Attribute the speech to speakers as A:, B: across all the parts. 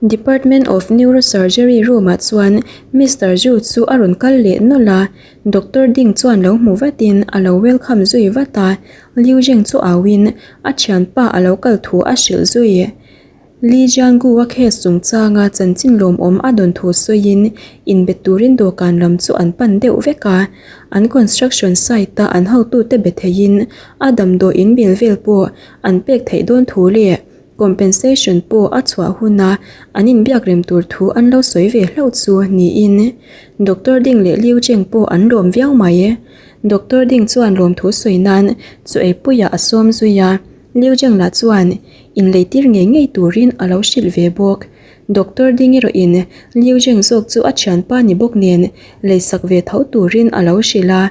A: Department of Neurosurgery room ah chuan Mister Zhu chu a rawn kal leh nawlh a, Doctor Ding chuan lo hmu vatin a lo welcome zui vat a, Liu Zheng chu auin a thianpa a lo kal thu a hrilh zui. Li Jiangu-a case chungchanga chanchin lawmawm a dawn thu sawiin inbe turin dawhkan lam chu an pan deuh vek a, an construction site-a an hotute be theiin a damdawi in bil vel pawh an pek theih dawn thu leh Compensation pawh a chhuah huna an inbiak rem tur thu an lo sawi ve hlauh chu niin Doctor Ding leh Liu Cheng pawh an lawm viau mai. Doctor Ding chuan lawmthu sawi nan chu eipuiah a sawm zui a, Liu Cheng lah chuan inleitir ngei ngei turin a lo hrilh ve bawk. Doctor Ding erawhin Liu Cheng zawk chu a thianpa ni bawk nen leisak ve tho turin a lo hrilh a,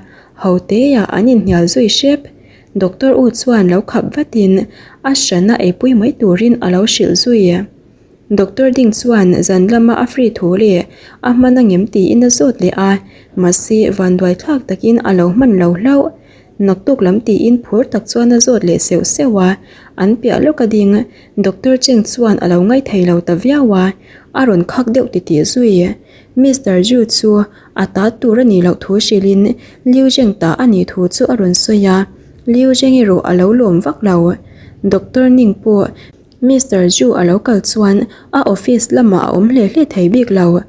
A: ho teah an inhnial zui hrep. Doctor U chuan lo khap vatin a hrana eipui mai turin a lo hrilh zui. Doctor Ding chuan zan lama a free thu leh a hman angem tiin a zawt leh a, mahse vanduai thlak takin a lo hman lo hlauh. Naktuk lam tiin phur tak chuan a zawt leh seuh seuh a, an piah lawk a ding. Doctor Cheng chuan a lo ngaithei lo ta viau a, a rawn khak deuh titih zui. Mister Zhu chu A ta tur a nih loh thu hrilhin Liu Zheng ta a nih thu chu a rawn sawi a, Liu Zheng erawh a lo lawm vak lo. Doctor Ning pawh Mister Zhu a lo kal chuan a office lamah a awm hle hle thei bik lo.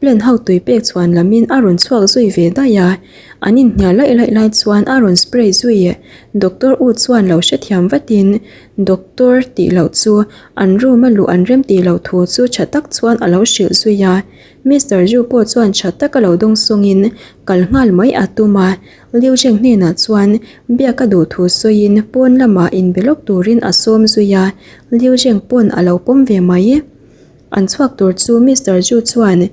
A: Plan ho tui pek chhuan lamin a rawn chhuak zui ve daih a, an inhnial laih laih lai chuan a rawn spray zui. Doctor U chuan lo hrethiam vatin Doctor tih loh chu an room a luh an rem tih loh thu chu tha tak chuan a lo hrilh zui a. Mister Zhu pawh chuan tha taka lo dawng sawngin kal nghal mai a tum a, Liu Zheng hnenah chuan biak a duh thu sawiin pawn lamah inbe lawk turin a sawm zui a, Liu Zheng pawn a lo pawm ve mai. An chhuak tur chu Mister Zhu chuan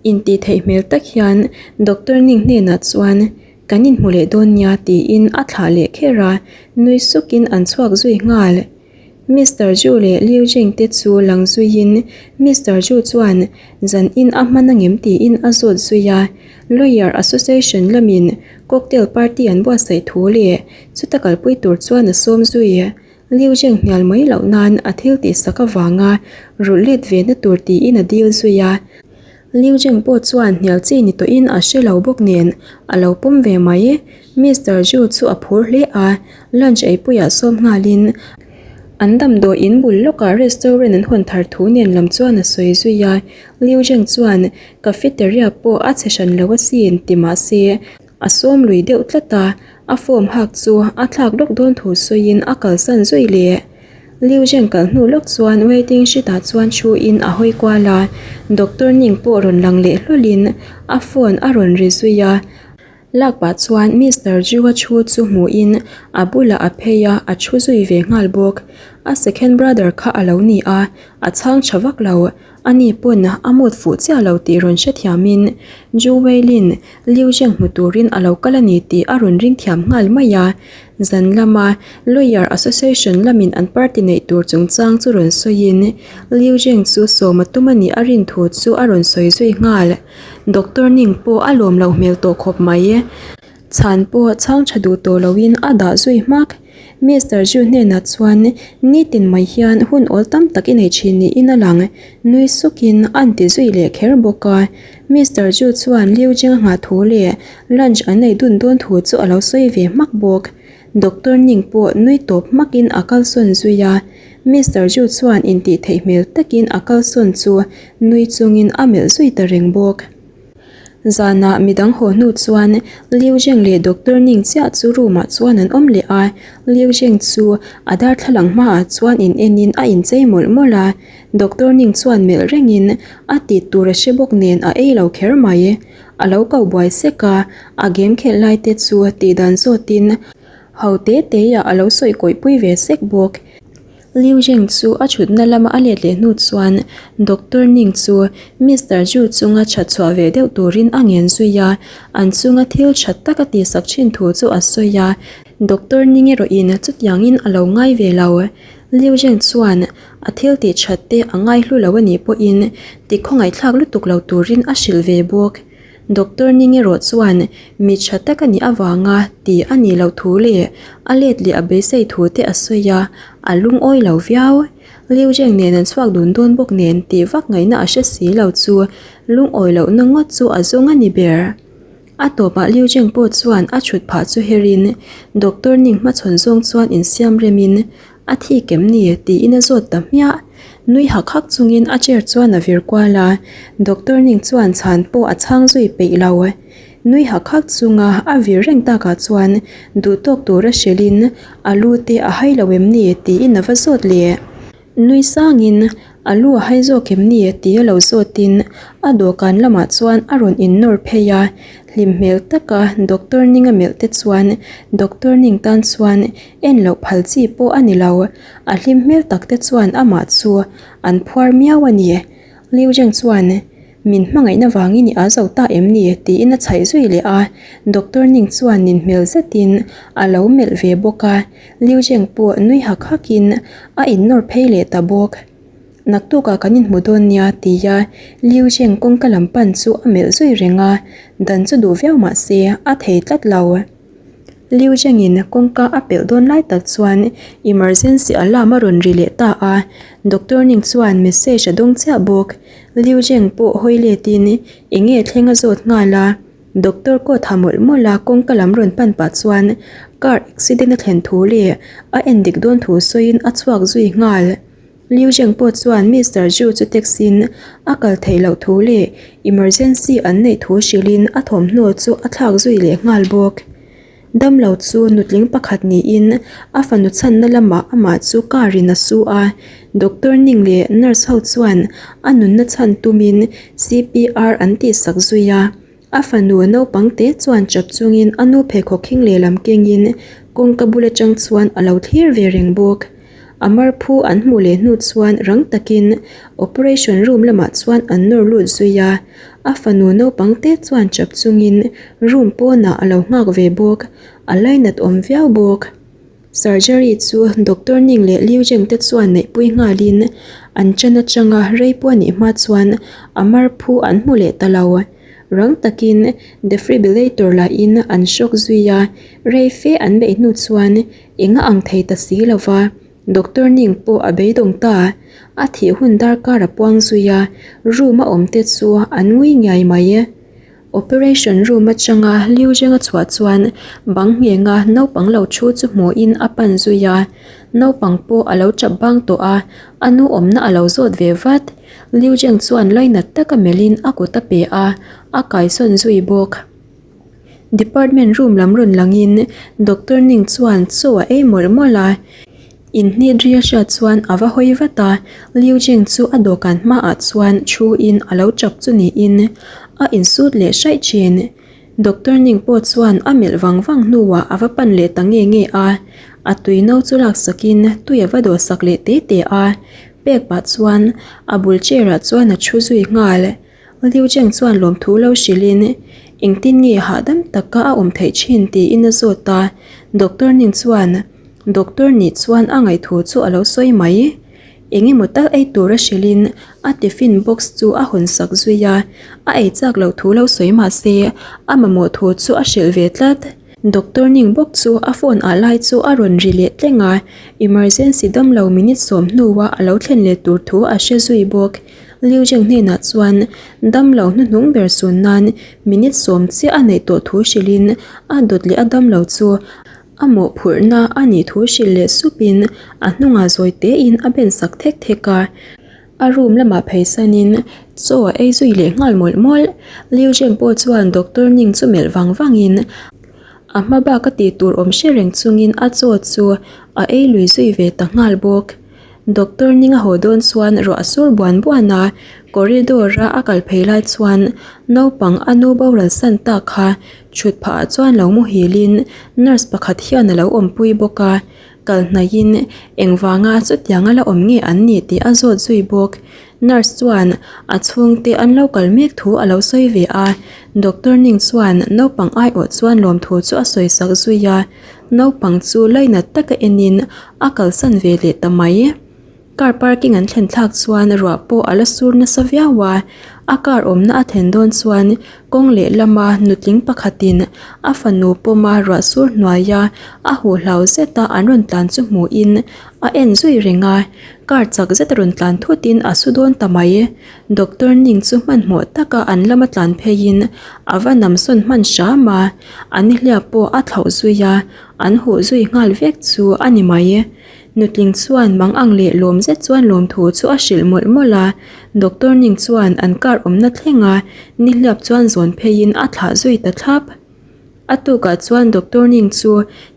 A: intih theih hmel tak hian Doctor Ning hnenah chuan kan inhmu leh dawn nia tiin a thlah leh kher a, nui sukin an chhuak zui nghal. Mister Zhu leh Liu Jing te chu lang zuiin Mister Zhu chuan zan in a hman angem tiin a zawt zui a, Lawyer Association lamin cocktail party an buatsaih thu leh chuta kalpui tur chuan a sawm zui. Liu Jing hnial mai loh nan a thil tihsak avanga rulh let ve na tur tiin a dil zui a. Liu Jing pawh chuan hnial chi ni tawhin a hre lo bawk nen a lo pawm ve mai. Mister Zhu chu a phur hle a, lunch eipuiah sawm nghalin an damdawi in bul lawkah restaurant an hawn thar thu nen lam chuan a sawi zui a. Liu Jing chuan cafeteria pawh a chhe hran lo asin ti mah se a sawm lui deuh tlat a, a form hak chu a thlak lawk dawn thu sawiin a kalsan zui leh. Liu Zheng kal hnu lawk chuan waiting sheet ah chuan thu in a hawi kual a, Doctor Ning pawh rawn lang leh hlawlh in a phone a rawn ri zui a. Lak pah chuan Mister Zhu a thu chu hmu in a bulah a phei a, a thu zui ve nghal bawk. A second brother kha a lo ni a, a chhang tha vak lo. Ani pawn a mood fuh chiah lo tih rawn hrethiam in Zhu Weilin Liu Zheng hmu turin a lo kal a ni tih a rawn ring thiam nghal mai a. Zan lama Lawyer Association lamin an party neih tur chungchang chu rawn sawiin Liu Zheng chu sawm a tum a nih a rin thu chu a rawn sawi zui nghal. Doctor Ning pawh a lawm loh hmel tawh khawp mai. Chhan pawh chhang tha duh tawh loin a dah zui hmak. Mister Zhu hnenah chuan nitin mai hian hun awl tam tak i nei thin niin a lang. Nui sukin an ti zui leh kher bawk a. Mister Zhu chuan Liu Jing nghah thu leh lunch an nei dun dawn thu chu a lo sawi ve hmak bawk. Doctor Ning pawh nui tawp hmakin a kalsawn zui a. Mister Zhu chuan intih theih hmel takin a kalsawn chu nui chungin a melh zui ta reng bawk. Zanah midang haw hnu chuan Liu Zheng leh Doctor Ning chiah chu room ah chuan an awm leh a, Liu Zheng chu a darthlalang hmaah chuan in enin a inchei mawlh mawlh a, Doctor Ning chuan melh rengin a tih tur a hre bawk nen a ei lo kher mai. A lo ko buai sek a, a game khelh lai te chu tihdan zawtin ho te te ah a lo sawi kawih pui ve sek bawk. Liu Zheng chu a thutna lama a let leh hnu chuan Doctor Ning chu Mister Zhu chunga that chhuah ve deuh turin a ngen zui a, an chunga thil that tak a tihsak thin thu chu a sawi a, Doctor Ning erawhin chutiangin a lo ngai ve lo. Liu Zheng chuan a thil tih that te a ngai hlu lo a nih pawhin ti khawngaihthlak lutuk lo turin a hrilh ve bawk. Doctor Ning erawh chuan mi tha tak a nih avanga ti a nih loh thu leh a let leh a beisei thu te a sawi a, a lungawi lo viau. Liu Zheng nen an chhuak dun dawn bawk nen tih vak ngaihna a hre si lo chu lungawi lohna ngawt chu a zawng a ni ber. A tawpah Liu Zheng pawh chuan a chhut phah chu herin Doctor Ning hmachhawn zawng chuan insiam remin A thi kem ni? tiin a zawt ta hmiah. Nui hak hak chungin a chair chuan a vir kual a, Doctor Ning chuan chhan pawh a chhang zui peih lo. Nui hak hak chunga a vir reng takah chuan duhtawk tura hrilhin a lu te a hai lo em ni? tiin a va zawt leh. Nui sangin a lu a hai zawk em ni? tia lo zawtin a dawhkan lamah chuan a rawn innawr phei a, hlim hmel taka Doctor Ning a melh te chuan Doctor Ning tan chuan En loh phal chi pawh a ni lo, a hlim hmel tak te chuan amah chu an phuar miau a ni. Liu Zheng chuan, Min hmangaihna vangin i a zo ta em ni? tiin a chhaih zui leh a, Doctor Ning chuan nin hmel zetin a lo melh ve bawk a, Liu Zheng pawh nui hak hakin a innawr phei leh ta bawk. Naktukah kan inhmu dawn nia tia Liu Zheng kawngka lam pan chu a melh zui reng a, dan chu duh viau mah se a thei tlat lo. Liu Zhengin kawngka a pelh dawn lai tak chuan emergency alarm a rawn ri leh ta a, Doctor Ning chuan message a dawng chiah bawk. Liu Zheng pawh hawi letin eng nge thleng a zawt nghal a, Doctor coat ha mawlh mawlh a kawngka lam rawn pan pah chuan car accident a thlen thu leh a en dik dawn thu sawiin a chhuak zui nghal. Liu Zheng pawh chuan Mister Zhu chu text in a kal theih loh thu leh emergency an neih thu hrilhin a thawmhnaw chu a thlak zui leh nghal bawk. Damlo chu nutling pakhat niin a fanu chhanna lamah amah chu car in a su a, Doctor Ning leh nurse ho chuan a nunna chhan tumin CPR an tihsak zui a. A fanu naupang te chuan chap chungin a nu pheikhawk khing lehlam kengin kawngka bul atang chuan a lo thlir ve reng bawk. A marphu an hmuh leh hnu chuan rang takin operation room lamah chuan an nawr lut zui a, a fanu naupang te chuan chap chungin room pawnah a lo nghak ve bawk, a lainat awm viau bawk. Surgery chu Doctor Ning leh Liu Zheng te chuan neihpui nghalin an chan atanga rei pawh a nih hma chuan a marphu an hmu leh ta lo. Rang takin defibrillator lahin an shock zui a, rei fe an beih hnu chuan eng a ang thei ta si lo va, Doctor Ning pawh a beidawng ta. A thih hun darkar a puang zui a, room a awm te chu an ngui ngiai mai. Operation room atanga Liu Zheng a chhuah chuan bang nghenga naupang lo thu chu hmuhin a pan zui a, naupang pawh a lo tap bang tawh a, a nu awmna a lo zawt ve vat. Liu Zheng chuan lainat taka melhin a kut a pe a, a kaisawn zui bawk. Department room lam rawn langin Doctor Ning chuan chaw a ei mawlh mawlh a, inhnit ri a hriat chuan a va hawi vat a, Liu Jing chu a dawhkan hmaah chuan thuin a lo tap chu niin a insut leh hraih thin. Doctor Ning pawh chuan a melh vang vang hnuah a va pan leh ta nge nge a, a tui no chu laksakin tui a va dawhsak leh te te a, pek pah chuan a bul chair ah chuan a thu zui nghal. Liu Cheng chuan lawmthu lo hrilhin, Engtin nge hahdam taka a awm theih thin? tiin a zawt a. Doctor Ning chuan, Doctor nih chuan a ngaihthu chu a lo sawi mai. Eng emaw tal ei tura hrilhin a tiffin box chu a hawn sak zui a, a ei chak loh thu lo sawi mah se a mamawh thu chu a hrilh ve tlat. Doctor Ning bawk chu a phone ah lai chu a rawn ri leh tleng a, emergency damlo minute sawm hnuah a lo thlen leh tur thu a hre zui bawk. Liu Zheng hnenah chuan damlo hnuhnung ber sun nan minute sawm chiah a neih tawh thu hrilhin a dawt leh a damlo chu a mawhphurhna a nih thu hrilh leh supin a hnungah zawi tein a ben sak thek thek a. A room lamah pheisanin chaw a ei zui leh nghal mawlh mawlh. Liu Zheng pawh chuan Doctor Ning chu melh vang vangin a hma bak a tih tur awm hre reng chungin a chaw chu a ei lui zui ve ta nghal bawk. Doctor Ning a haw dawn chuan ruah a sur buan buan a, corridor a a kal phei lai chuan naupang a nu boral san tak kha thut phah ah chuan lo muhil in nurse pakhat hian a lo awmpui bawk a, kal hnaihin engvanga chutiang a la awm nge an nih tih a zawt zui bawk. Nurse chuan a chhungte an lo kal mek thu a lo sawi ve a, Doctor Ning chuan naupang aiawh chuan lawmthu chu a sawi sak zui a. Naupang chu lainat taka enin a kalsan ve leh ta mai. Car parking an thlen thlak chuan ruah pawh a la sur nasa viau a, a car awmna a thlen dawn chuan kawng lehlama nutling pakhatin a fanu pawma ruah sur hnuaia a huh hlau zeta an rawn tlan chu hmuhin a en zui reng a. Car chak zet a rawn tlan thut in a su dawn ta mai. Doctor Ning chu hmanhmawh taka an lama tlan pheiin a va namsawn hman hram a, a nihliap pawh a thlauh zui a, an huh zui nghal vek chu a ni mai. Nutling chuan mang ang leh lawm zet chuan lawmthu chu a hrilh mawlh mawlh a, Doctor Ning chuan an car awmna thleng a, nihliap chuan zawn pheiin a thlah zui ta thlap. A tukah chuan Doctor Ning chu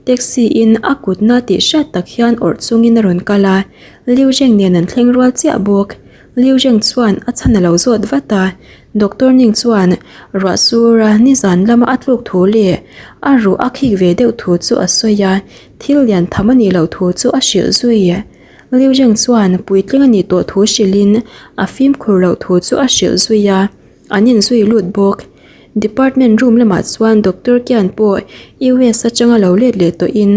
A: taxi in a kutna tih hriat tak hian awrh chungin a rawn kal a, Liu Zheng nen an thleng rual chiah bawk. Liu Zheng chuan a chhan a lo zawt vat a, Doctor Ning chuan ruah sura nizan lama a tluk thu leh a ruh a khik ve deuh thu chu a sawi a, thil lian tham a nih loh thu chu a hrilh zui. Liu Zheng chuan puitling a nih tawh thu hrilhin a fimkhur loh thu chu a hrilh zui a. An inzui lut bawk. Department room lamah chuan Doctor Kian pawh US atanga lo let leh tawhin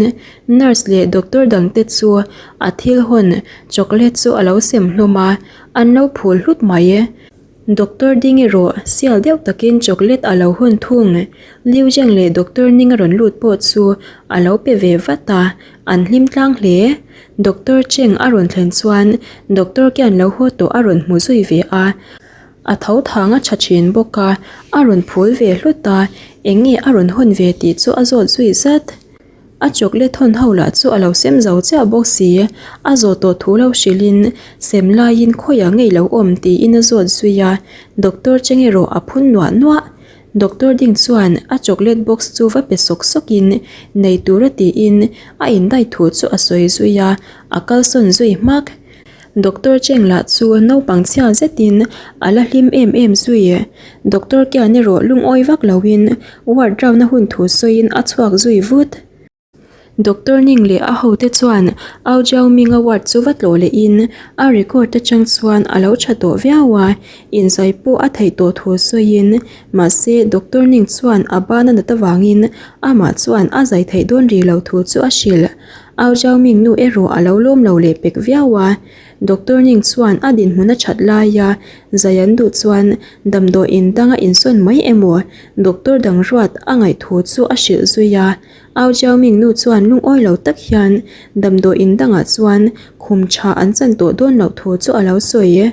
A: nurse leh doctor dangte chu a thil hawn chocolate chu a lo sem hlawm a, an lo phul hlut mai. Doctor ding erawh sial deuh takin chocolate a lo hawn thung. Liu Zheng leh Doctor Ning a rawn lut pawh chu a lo pe ve vat a, an hlim tlang hle. Doctor Cheng a rawn thlen chuan Doctor Kian lo haw tawh a rawn hmu zui ve a. A tho thang a tha thin bawk a, a rawn phul ve hlut a, eng nge a rawn hawn ve tih chu a zawt zui zat. A chocolate hawn ho lah chu a lo sem zo chiah bawk si, a zawh tawh thu lo hrilhin sem laiin khawiah ngei lo awm tiin a zawt zui a, doctor cheng erawh a phun nuah nuah. Doctor ding chuan a chocolate box chu va pe sawk sawkin nei tura tiin a indai thu chu a sawi zui a, a kalsawn zui hmak. Doctor Cheng lah chu naupang chhia zetin a la hlim em em zui. Doctor Kian erawh lungawi vak loin ward round a hun thu sawiin a chhuak zui vut. Doctor Ning leh a hote chuan Au Jiao Ming-a ward chu va tlawh lehin a record atang chuan a lo tha tawh viau a, inzai pawh a theih tawh thu sawiin mahse Doctor Ning chuan a ban a nat avangin amah chuan a zai theih dawn rih lo thu chu a hrilh. Au Xiaoming nu erawh a lo lawm lo leh pek viau a, Doctor Ning chuan a dinhmun a that laia zai an duh chuan damdawiin danga insawn mai emaw doctor dang ruat a ngaih thu chu a hrilh zui a. Au Xiaoming nu chuan lungawi lo tak hian damdawiin dangah chuan khum tha an chan tawh dawn loh thu chu a lo sawi.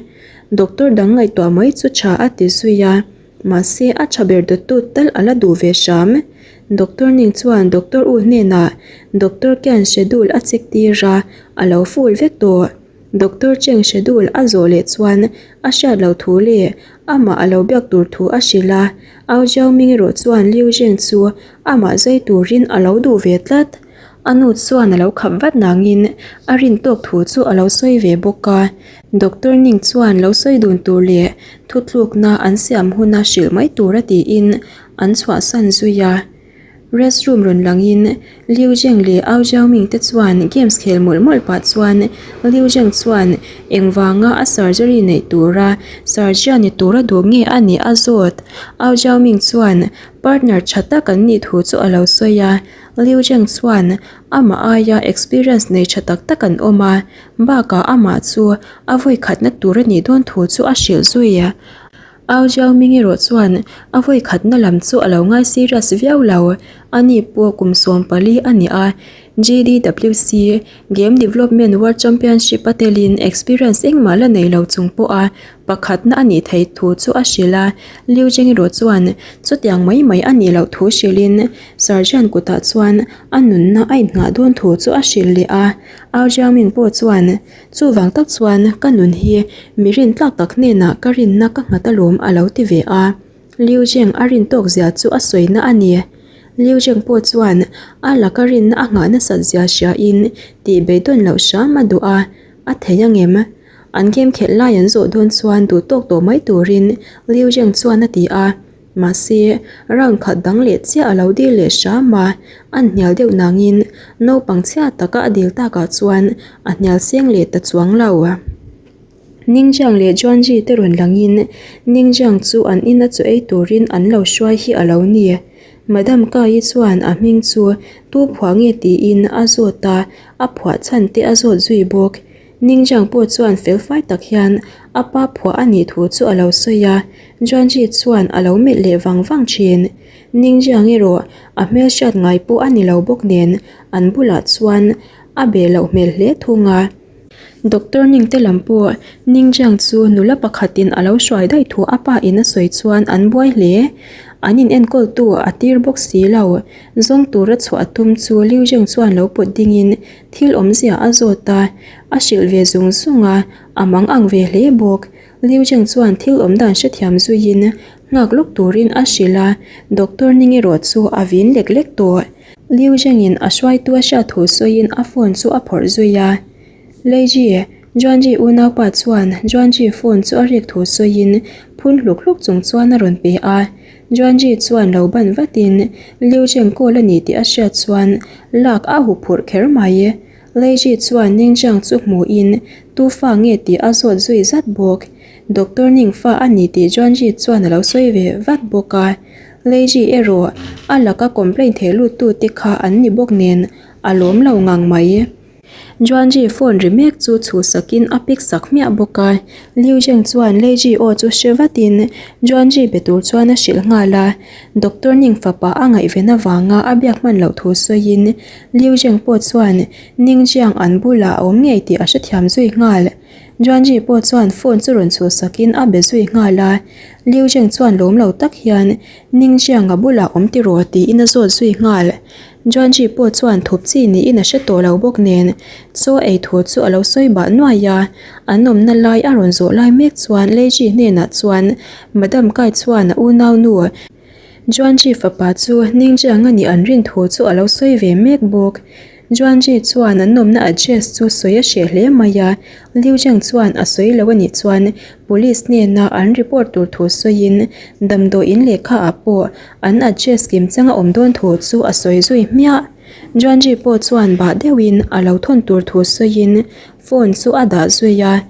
A: Doctor dang ngaihtuah mai chu tha a ti zui a. Mahse, a tha ber dawttu tal a la duh ve hram. Doctor Ning chuan Doctor U hnenah Doctor Kian schedule a check tir a, a lo full vek tawh. Doctor Cheng schedule a zawh leh chuan a hriat loh thu leh amah a lo biak tur thu a hrilh a, Au Jiaoming erawh chuan Liu Zheng chu amah zai turin a lo duh ve tlat. A nu chuan a lo khap vat nangin a rin tawk thu chu a lo sawi ve bawk a. Doctor Ning chuan lo sawi dun tur leh thutlukna an siam huna hrilh mai tura tiin an chhuahsan zui a. Restroom rawn langin Liu Zheng leh Ao Xiaoming te chuan games khel mawlh mawlh pah chuan Liu Zheng chuan engvanga a surgery neih tura surgeon ni tura duh nge a nih a zawt. Ao Xiaoming chuan partner tha tak an nih thu chu a lo sawi a. Liu Zheng chuan amah aia experience nei tha tak tak an awm a, bakah amah chu a vawi khatna tur a nih dawn thu chu a hrilh zui. Au Jiaoming erawh chuan a vawi khatna lam chu a lo ngai serious viau lo, ani pawh kum 14 a ni a, GDWC, Game Development World Championship a telin experience engmah la nei lo chung pawha Pakhatna a nih theih thu chu a hrilh a, Liu Zheng erawh chuan chutiang mai mai a nih loh thu hrilhin Sergeant kutah chuan a nunna a innghah dawn thu chu a hrilh leh a. Au Jiaming pawh chuan, Chuvang tak chuan ka nun hi mi rintlak tak hnenah ka rinna ka nghat alawm a lo ti ve a. Liu Zheng a rin tawk zia chu a sawina a ni. Liu Zheng pawh chuan a laka rinna a nghah nasat zia hriain tih beidawn loh hram a duh a, a thei angem? An game khelh lai an zawh dawn chuan duh tawk tawh mai turin Liu Zheng chuan a ti a, mahse round khat dang leh chiah a lo dil leh hram a, an hnial deuh nangin naupang chhia taka a dil takah chuan a hnial seng leh ta chuang lo. Ningjiang leh Juanji te rawn langin Ningjiang chu an ina chaw ei turin an lo hruai hi a lo ni. Madam Kai-i chuan a hming chu tu phuah nge tiin a zawt a, a phuah chhan te a zawt zui bawk. Ningjiang pawh chuan felfai tak hian a pa phuah a nih thu chu a lo sawi a, Juanji chuan a lo melh leh vang vang thin. Ningjiang erawh a hmelhriat ngai pawh a ni lo bawk nen an bulah chuan a beh loh hmel hle thung a. Doctor Ning te lam pawh Ningjiang chu nula pakhatin a lo hruai daih thu a pa in a sawi chuan an buai hle. An in enkawltu a tir bawk si lo. Zawng tura chhuah a tum chu Liu Zheng chuan lo pawt dingin thil awmzia a zawt a, a hrilh ve zung zung a, a mang ang ve hle bawk. Liu Zheng chuan thil awm dan hrethiam zuiin nghak lawk turin a hrilh a, Doctor Ning erawh chu a vin lek lek tawh. Liu Zhengin a hruaitu a hriat thu sawiin a phone chu a phawrh zui a. Leiji, Juanji unaupa chuan Juanji phone chu a rik thu sawiin phun hluk hluk chung chuan a rawn pe a. Juanji chuan lo ban vatin Liu Zheng call a ni tih a hriat chuan lak a huphurh kher mai. Leiji chuan Ning Jiang chu hmuhin tu fa nge tih a zawt zui zat bawk. Doctor Ning fa a ni tih Juanji chuan a lo sawi ve vat bawk a. Leiji erawh a laka complaint theh luttute kha an ni bawk nen a lawm lo ngang mai. Juanji phone ri mek chu chhuhsakin a pick sak hmiah bawk a. Liu Zheng chuan Leiji aw chu hre vatin Juanji be tur chuan a hrilh nghal a. Doctor Ning fapa a ngaihven avanga a biak hman loh thu sawiin Liu Zheng pawh chuan Ning Jiang an bulah a awm ngei tih a hrethiam zui nghal. Juanji pawh chuan phone chu rawn chhuhsakin a be zui nghal a. Liu Zheng chuan lawm lo tak hian Ning Jiang a bulah awm tiraw tiin a zawt zui nghal. Juanji pawh chuan thup chi niin a hre tawh lo bawk nen chaw ei thu chu a lo sawi bah nuai a. An awmna lai a rawn zawh lai mek chuan Leiji hnenah chuan Madam Kai chuan a unaunu Juanji fapa chu Ningjiang a nih an rin thu chu a lo sawi ve mek bawk. Juanji chuan an awmna address chu sawi a hreh hle mai a, Liu Zheng chuan a sawi lo a nih chuan Police hnena an report tur thu sawiin damdawiin lehkha ah pawh an address kim chang a awm dawn thu chu a sawi zui hmiah. Juanji pawh chuan bah deuhin a lo thawn tur thu sawiin phone chu a dah zui a.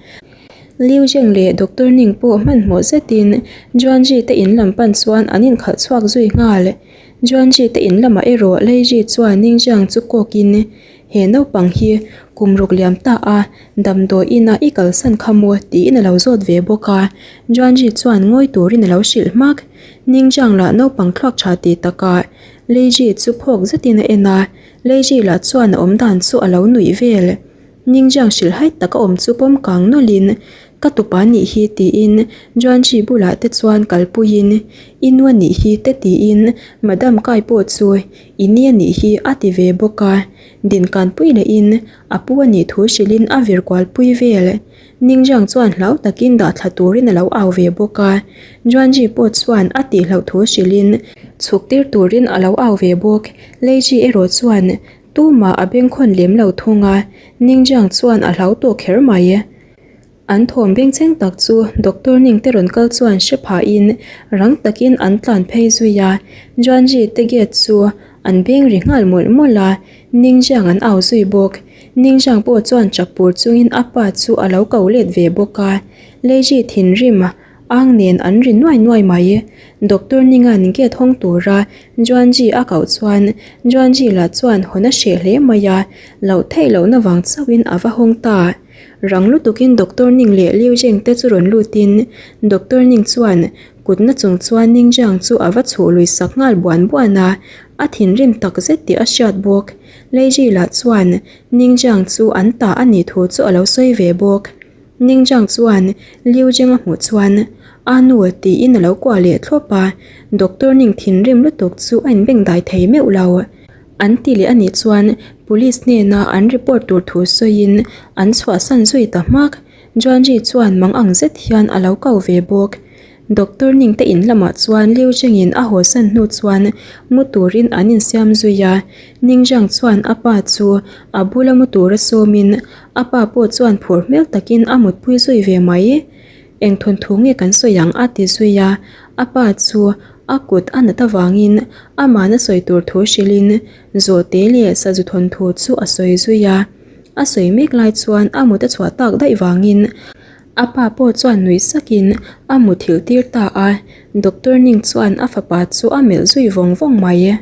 A: Liu Zheng leh Doctor Ning pawh hmanhmawh zetin Juanji te in lam pan chuan an inkhalh chhuak zui nghal. Juanji te in lamah erawh Leiji chuan Ningjiang chu kawkin, He naupang hi kum ruk liam ta a, damdawi ina i kalsan kha maw? tiin a lo zawt ve bawk a. Juanji chuan ngawi turin a lo hrilh hmak. Ningjiang lah naupang thluak tha ti takah Leiji chu phawk zetin a en a, Leiji lah chuan a awm dan chu a lo nuih vel. Ningjiang hrilh hai taka awm chu pawm kang nawlhin, Ka tupa nih hi tiin Juanji bulah te chuan kalpuiin, I nu a nih hi te tiin Madam Kai pawh chu I ni a nih hi a ti ve bawk a. Dinkanpui lehin a pu a nih thu hrilhin a vir kualpui vel. Ningjiang chuan hlau takin dah thla turin a lo au ve bawk a. Juanji pawh chuan a tihloh thu hrilhin chhuk tir turin a lo au ve bawk. Leiji erawh chuan Tumah a bengkhawn lem lo thung a, Ningjiang chuan a hlau tawh kher mai. An thawm bengchheng tak chu Doctor Ning te rawn kal chuan hre phahin rang takin an tlan phei zui a, Juanji te gate chu an beng ri nghal mawlh mawlh a, Ningjiang an au zui bawk. Ningjiang pawh chuan chak pur chungin a pa chu a lo ko let ve bawk a, Leiji thinrim Ang nen an ri nuai nuai mai. Doctor Ningan gate hawng tura Juanji a koh chuan Juanji lah chuan hawn a hreh hle mai a, loh theih lohna vang chauhin a va hawng ta. Rang lutukin Doctor Ning leh Liu Zheng te chu rawn lutin Doctor Ning chuan kutna chung chuan Ning Jiang chu a va chhuh lui sak nghal buan buan a, a thinrim tak zet tih a hriat bawk. Lei Ji lah chuan Ning Jiang chu an ta a nih thu chu a lo sawi ve bawk. Ningjiang chuan Liu Zheng a hmuh chuan a nu tiin a lo kuah leh thlawp a, Doctor Ning thinrim lutuk chu a inbengdai thei meuh lo. An ti leh a nih chuan Police hnena an report tur thu sawiin an chhuahsan zui ta hmak. Juanji chuan mang ang zet hian a lo ko ve bawk. Doctor Ning te in lamah chuan Liu Zhengin a hawsan hnu chuan mu turin an insiam zui a, Ning Zhang chuan a pa chu a bula mu tura sawmin a pa pawh chuan phur hmel takin a mutpui zui ve mai. Eng thawnthu nge kan sawi ang a ti zui a, a pa chu a kut a nat avangin amahna sawi tur thu hrilhin zawhte leh sazu thawnthu chu a sawi zui a. A sawi mek lai chuan a mut a chhuah tak daih vangin A pa pawh chuan nuih sakin a muthilh tir ta a, Doctor Ning chuan a fapa chu a melh zui vawng vawng mai.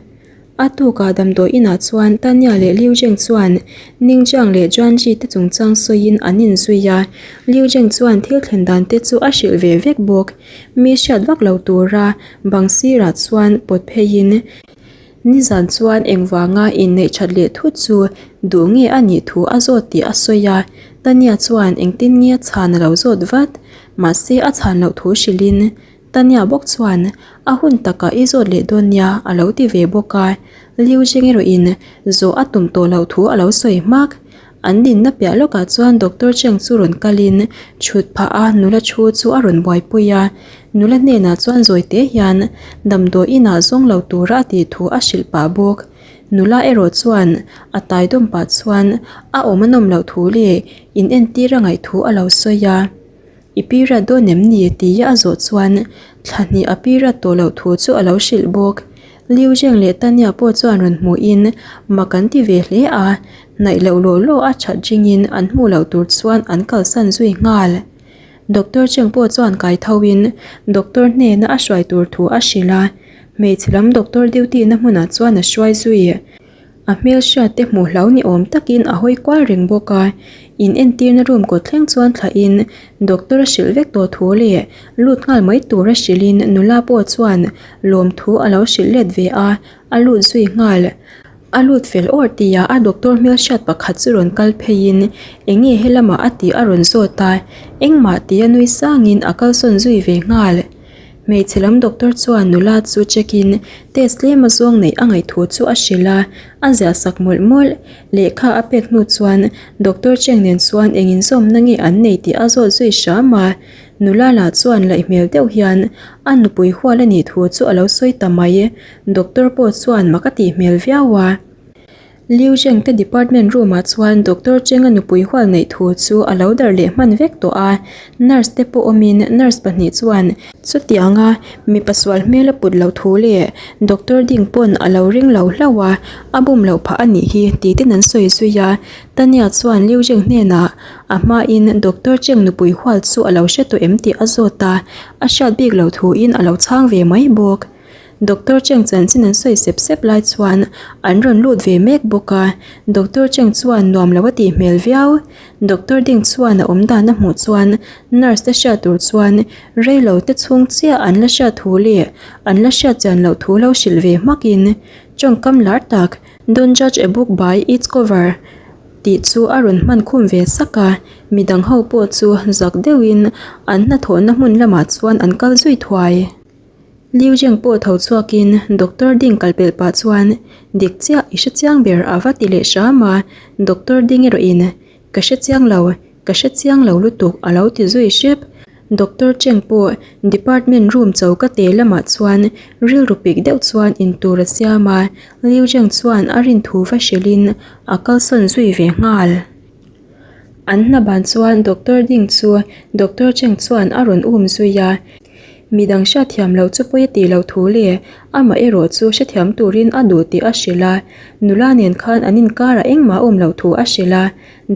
A: A tukah damdawi inah chuan Tanya leh Liu Zheng chuan Ning Jiang leh Juan Ji te chungchang sawiin an inzui a, Liu Zheng chuan thil thlen dan te chu a hrilh ve vek bawk. Mi hriat vak lo tura bang sirah chuan pawt pheiin. Nizan chuan engvanga inneih that leh thut chu duh nge a nih thu a zawt tih a sawi a, Tania chuan engtin nge a chhan a lo zawt vat. Mahse a chhan loh thu hrilhin Tania bawk chuan a hun takah i zawt leh dawn nia a lo ti ve bawk a, Liu Zheng erawhin zawh a tum tawh loh thu a lo sawi hmak. An dinna piah lawkah chuan Doctor Cheng chu rawn kalin chhut phah a nula thu chu a rawn buaipui a, nula hnenah chuan zawi te hian damdawi inah zawng lo tura a tih thu a hrilh pah bawk. Nula erawh chuan a tai dawm pah chuan a awm a nawm loh thu leh in entir a ngaih thu a lo sawi a. I period dawn em ni? tia a zawh chuan thla hnih a period tawh loh thu chu a lo hrilh bawk. Liu Zheng leh Tanya pawh chuan rawn hmuhin mak an ti ve hle a, hnaih loh law law a that ringin an hmuh loh tur chuan an kalsan zui nghal. Doctor Cheng pawh chuan kai thoin doctor hnena a hruai tur thu a hrilh a, hmeichhe lam doctor duty na hmunah chuan a hruai zui. A hmelhriat te hmuh hlau ni awm takin a hawi kual reng bawk a, in entirna room kawt thleng chuan thlahin doctor a hrilh vek tawh thu leh lut nghal mai tur a hrilhin nula pawh chuan lawmthu a lo hrilh let ve a, a lut zui nghal. A lut fel awr tihah a doctor hmelhriat pakhat chu rawn kal pheiin eng nge helamah a tih a rawn zawt a, engmah tia nui sangin a kalsawn zui ve nghal. Hmeichhe lam doctor chuan nula chu check in test tlem a zawng neih a ngaih thu chu a hrilh a, a ziah sak mawlh mawlh. Lehkha a pek hnu chuan doctor Cheng nen chuan eng inzawmna nge an nei tih a zawt zui hram a, nula lah chuan laih hmel deuh hian a nupui hual a nih thu chu a lo sawi ta mai. Doctor pawh chuan mak a tih hmel viau a. Liu Zheng te department room ah chuan Doctor Cheng a nupui hual neih thu chu a lo darh leh hman vek tawh a, nurse te pawh awmin nurse pahnih chuan chutianga mipa sual hmel a put loh thu leh Doctor ding pawn a lo ring lo hlauh a, a bum loh phah a nih hi tih ten an sawi zui a, Tania chuan Liu Zheng hnenah a hmain Doctor Cheng nupui hual chu a lo hre tawh em tih a zawt a, a hriat bik loh thuin a lo chhang ve mai bawk. Doctor Cheng chanchin an sawi sep sep lai chuan an rawn lut ve mek bawk a, Doctor Cheng chuan nuam lo a tih hmel viau. Doctor Ding chuan a awm dan a hmuh chuan nurse te hriat tur chuan rei lo te chhung chiah an la hriat thu leh an la hriat chian loh thu lo hrilh ve hmak in tawngkam lar tak Don't judge a book by its cover tih chu a rawn hman khum ve sak a, midang ho pawh chu zak deuhin an hnathawhna hmun lamah chuan an kal zui thuai. Liu Zheng pawh tho chhuakin Doctor Ding kal pelh pah chuan, Dik chiah, i hre chiang ber a va ti leh hram a, Doctor Ding erawhin, Ka hre chiang lo, ka hre chiang lo lutuk a lo ti zui hrep. Doctor Cheng pawh department room choka te lamah chuan rilru pik deuh chuan intur a siam a, Liu Zheng chuan a rin thu va hrilhin a kalsawn zui ve nghal. An hna ban chuan Doctor Ding chu Doctor Cheng chuan a rawn um zui a, midang hriatthiam loh chu pawi a tih loh thu leh amah erawh chu hrethiam turin a duh tih a hrilh a, nula nen khan an inkarah engmah a awm loh thu a hrilh a,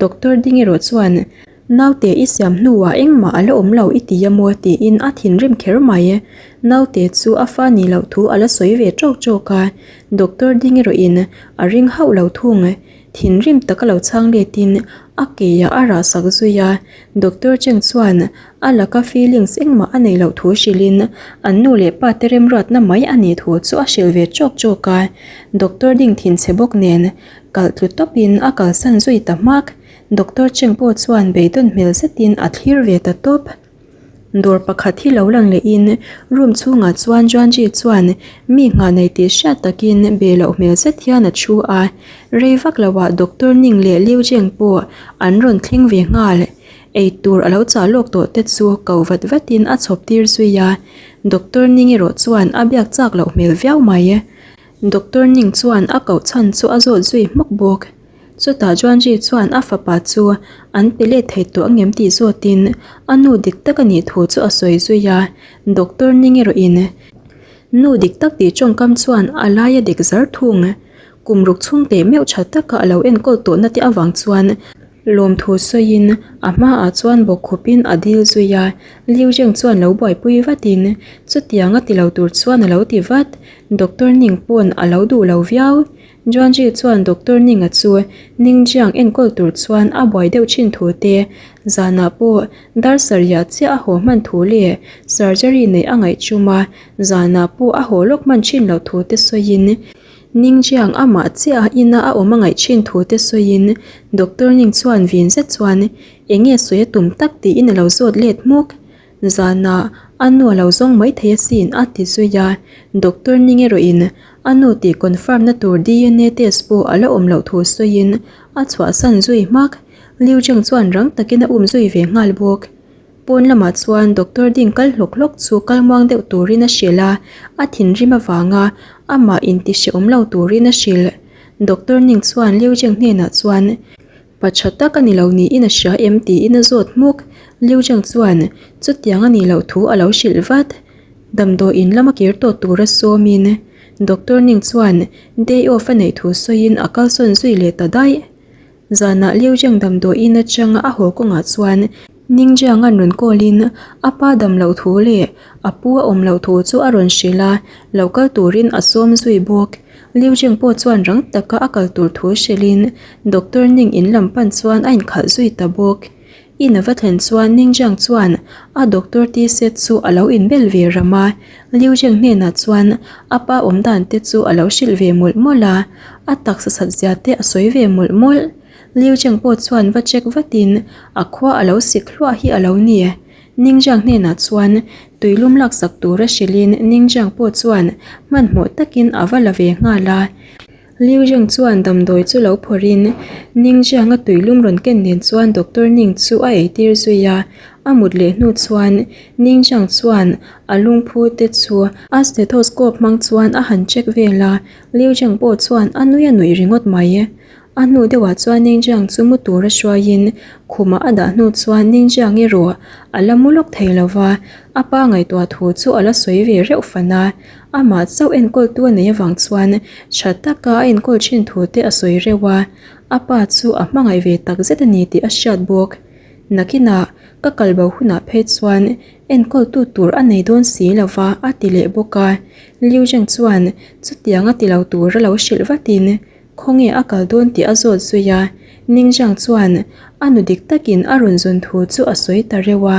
A: Doctor Ding erawh chuan Naute i siam hnuah engmah a la awm lo i ti a maw tiin a thinrim kher mai. Naute chu a fa nih loh thu a la sawi ve tawk tawk a, Doctor Ding erawhin a ring hauh lo thung. Thinrim taka lo chhang letin a keiah a rah sak zui a, Doctor Cheng chuan a laka feelings engmah a neih loh thu hrilhin an nu leh pa te remruatna mai a nih thu chu a hrilh ve chawk chawk a, Doctor ding thinchhe bawk nen kalh tlu tawpin a kalsan zui ta hmak. Doctor Cheng pawh chuan beidawn hmel zetin a thlir ve ta tawp. Dawr pakhat hi lo lang lehin room chhungah chuan Juanji chuan mi nghah nei tih hriat takin be loh hmel zet hian a thu a, rei vak loah Doctor Ning leh Liu Zheng pawh an rawn thleng ve nghal. Ei tur a lo chah lawk tawh te chu ko vat vatin a chhawp tir zui a, Doctor Ning erawh chuan a biak chak loh hmel viau mai. Doctor Ning chuan a koh chhan chu a zawt zui hmawk bawk. Chutah Juanji chuan a fapa chu an pe let thei tawh angem tih zawtin a nu dik tak a nih thu chu a sawi zui a, Doctor Ning erawhin nu dik tak tih tawngkam chuan a lai a dik zar thung. Kum ruk chhung teh meuh tha taka a lo enkawl tawhna te avang chuan lawmthu sawiin a hmaah chuan bawkkhupin a dil zui a, Liu Zheng chuan lo buaipui vatin chutiang a ti lo tur chuan a lo ti vat. Doctor Ning pawn a lo duh lo viau. Juanji chuan Doctor Ninga chu Ningjiang enkawl tur chuan a buai deuh thin thu te, zanah pawh dar sarihah chiah a haw hman thu leh surgery neih a ngaih chum a, zanah pawh a haw lawk hman thin loh thu te sawiin. Ningjiang amah chiah a ina a awm a ngaih thin thu te sawiin Doctor Ning chuan vin zet chuan eng nge sawi a tum tak tiin a lo zawt let hmuk. Zanah a nu a lo zawng mai thei asin a ti zui a, Doctor Ning erawhin a nu tih confirm na tur DNA test pawh a la awm loh thu sawiin a chhuahsan zui hmak. Liu Zheng chuan rang takin a um zui ve nghal bawk. Pawn lamah chuan Doctor Ding kal hlawk hlawk chu kal muang deuh turin a hrilh a, a thinrim avanga amah inti hrehawm lo turin a hrilh. Doctor Ning chuan Liu Zheng hnenah chuan, Pa tha tak a ni lo niin a hria em? tiin a zawt hmuk. Liu Zheng chuan chutiang a nih loh thu a lo hrilh vat. Damdawiin lama kir tawh tura sawmin Doctor Ning chuan day off a neih thu sawiin a kalsawn zui leh ta daih. Zanah Liu Zheng damdawiin atanga a haw kawngah chuan Ning Jiang-a'n rawn call-in a pa dam loh thu leh a pu a awm loh thu chu a rawn hrilh a, lo kal turin a sawm zui bawk. Liu Zheng pawh chuan rang taka a kal tur thu hrilhin Doctor Ning in lam pan chuan a inkhalh zui ta bawk. In a va thlen chuan Ning Jiang chuan a doctor tea set chu a lo inbel ve ram a, Liu Zheng hnenah chuan a pa awm dan te chu a lo hrilh ve mawlh mawlh a, a taksa sat zia te a sawi ve mawlh mawlh. Liu Zheng pawh chuan va check vatin a khua a lo sik hluah hi a lo ni. Ning Jiang hnenah chuan tuilum laksak tura hrilhin Ning Jiang pawh chuan hmanhmawh takin a va la ve nghal a. Liu Zheng chuan damdawi chu lo phawrhin Ning Jiang-a tuilum rawn ken nen chuan Doctor Ning chu a eitir zui a, a mut leh hnu chuan Ning Jiang chuan a lungphu te chu a stethoscope hmang chuan a han check vel a, Liu Zheng pawh chuan a nui a nuih ringawt mai. A hnu deuhah chuan Ning Jiang chu mu tura hruaiin khumah a dah hnu chuan Ning Jiang erawh a la mu lawk thei lo va, a pa ngaihtuah thu chu a la sawi ve reuh fan a. Amah chauh enkawltu a neih avang chuan tha taka a enkawl thin thu te a sawi reuh a, a pa chu a hmangaih ve tak zet a ni tih a hriat bawk. Nakinah ka kal bo hunah phei chuan enkawltu tur a nei dawn si lo va a ti leh bawk a. Liu Zheng chuan chutiang a ti lo tura lo hrilh vatin Khawnge a kal dawn tih a zawt zui a, Ningzhang chuan a nu dik takin a rawn zawn thu chu a sawi ta reuh a.